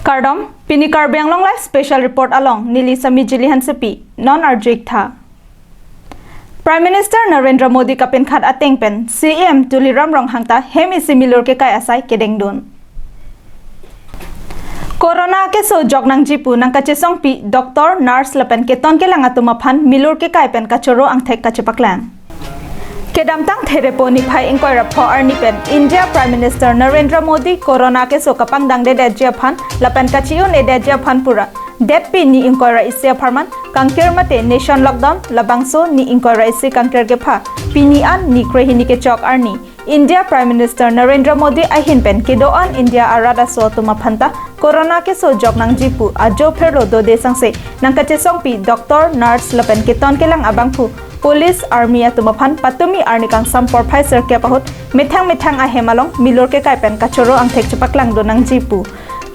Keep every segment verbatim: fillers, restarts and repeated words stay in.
Kardom, pini Karbi Anglong Live Special Report along neli Sami Jili Hansepi, non arju-ik tha. Prime Minister Narendra Modi kapinkhat ateng pen C E M Tuliram Ronghang ta hem isi milur kekai asai kedengdun. Corona keso jok nangji pu nangkachesongpi doctor, nurse lapen keton kelang atum aphan milur kekai pen kachoro angthek kachepaklang. Kedamtang Therepo niphai ingkoi ra pho arni pen India Prime Minister Narendra Modi Corona keso kapangdangdedetji aphan lapen kachi-un-edetji aphan pura detpi ni ingkoi ra isi apharman kangkir mate nation lockdown, labangso ni ingkoi ra isi kangkir kepha pini an ni krehini kechok arni India Prime Minister Narendra Modi ahin pen kedo-an India arat aso atum aphan ta Corona keso jok nangji pu ajo pherlo dode sangse nangkachesongpi doctor, nurse lapen keton kelang abangphu police, army atum aphan patumi arni kangsam porphai sirkep ahut methang methang ahem along milur kekai pen kachoro angthek chepaklangdun nangji pu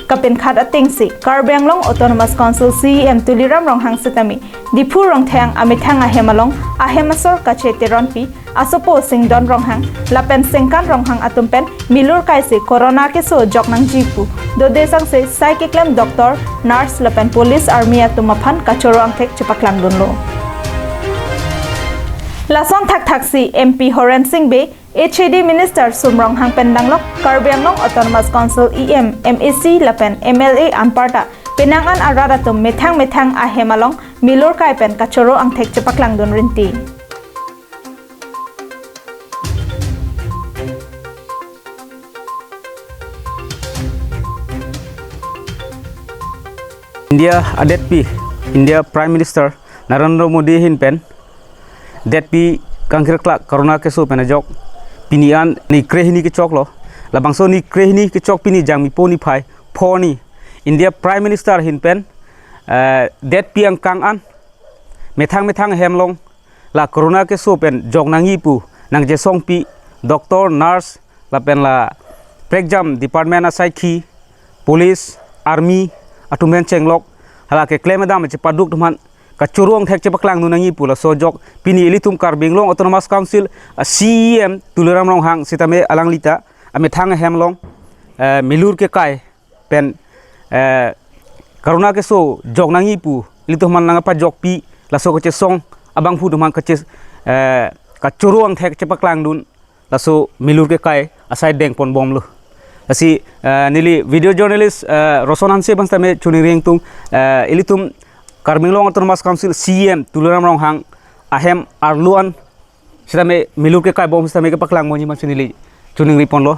kapinkhat atengsi Karbi Anglong Autonomous Council C E M Tuliram Ronghang sitame Diphu Rongtheng amethang ahem along ahem asor kacheteronpi asopo Singdon Ronghang lapen Sengkan Ronghang atum pen milur kaise Corona keso jok nangji pu dode sangse sai keklem doctor, nurse lapen police, army atum aphan kachoro angthek chepaklangdunlo. Lason thakthaksi M P Horen Sing Bey, H A D Minister Sum Ronghang pen danglok Karbi Anglong Autonomous Council E M, M A C lapen M L A anparta penang an arat atum methang methang ahem along milur kai pen kachoro angthek chepaklangdun rinti. India adetpi, India Prime Minister Narendra Modi ahin pen detpi kangkirklak Corona keso pen ajok pini an ni krehini kechoklo. Labangso ni krehini kechok pini Jangmi po niphai pho arni India Prime Minister ahin pen, eh, detpi angkang an methang methang ahem along la Corona keso pen jok nangji pu nangchesongpi doctor, nurse lapen la prekjam department asaikhi, police, army atum pen chenglok hala keklem kedam chepaduk atum aphan kachoro angthek chepaklangdun nangji pu laso ajok pini ilitum Karbi Anglong Autonomous Council, ah, C E M Tuliram Ronghang sitame alangli ta amethang ahem along, eh, milur kekai pen, eh, Corona keso jok nangji pu ilitum aphan nangpajokpi laso kachesong abangphu atum aphan kache, eh, kachoro angthek chepaklangdun laso milur kekai asai dengponbomlo. Lasi, eh, neli video journalist, eh, Roson Hanse aphan sitame choningri ingtung, eh, ilitum Karbi Anglong Autonomous Council C E M Tuliram Ronghang ahem arlo an sitame milur kekai bom sitame kepaklangponji aphansi neli choningriponlo.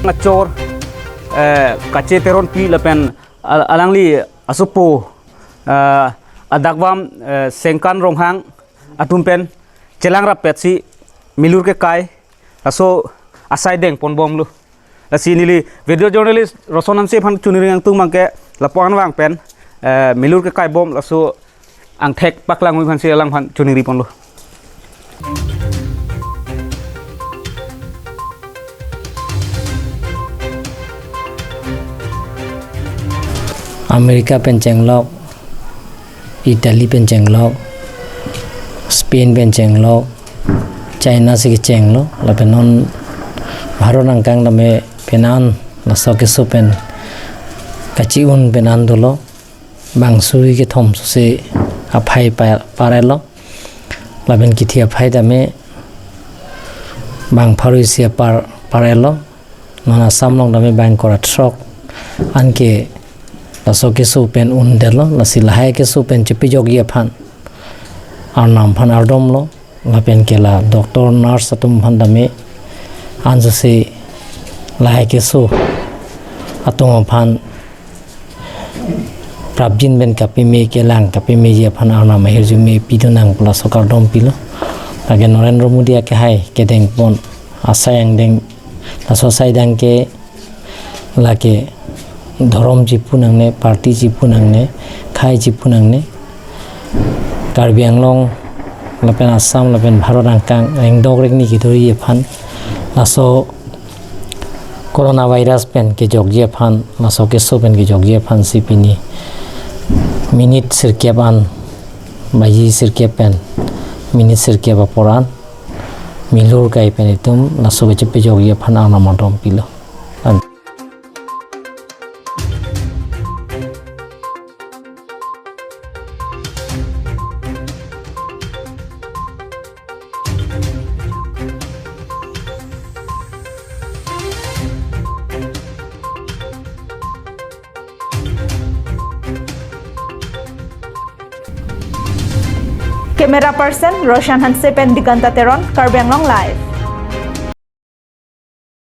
Ngachor, eh, kacheteronpi lapen al-, alangli asopo, eh, adakvam, eh, Sengkan Ronghang atum pen chelang rappetsi milur kekai laso asai dengponbomlo. Lasi neli video journalist Roson Hanse aphan choningri ingtung abangke lapu-an vang pen, eh, milur kekaibom laso angthek paklangji aphansi alangphan choningriponlo. America pen chenglok, Italy pen chenglok, Spain pen chenglok, China si kechenglo, lapen non Bharat angkang tame penan laso keso pen kachi-un penan dolo, bang sui kethom sose aphai pa-, parelo, lapen kithi aphai tame bang pharo isi apar parelo, non Assam along tame bang ingkoi ra throk anke laso keso pen undetlo, lasi lahai keso pen chepejokji aphan Arnam aphan ardomlo, lapen ke la doctor, nurse atum aphan tame ansose lahai keso atum aphan prapjin pen kapeme, kelang kapemeji aphan Arnam ahirjume pidun nang pu laso kardompilo. Lake Narendra Modi akehai kedengpon asai angdeng, laso asai dang ke lake dhorom chipu nangne, party chipu nangne, khei chipu nangne. Karbi Anglong lapen Assam lapen Bharat angkang ringdok ringni kedori aphan, laso coronavirus pen kejokji aphan, laso keso pen kejokji aphansi pini minute sirkep an, baji sirkep pen minute sirkep apor an milur kai pen itum laso kachepajokji aphan arnam adom pilo. Camera person Roshan Hanse pen Diganta Teron, Karbi Anglong Live.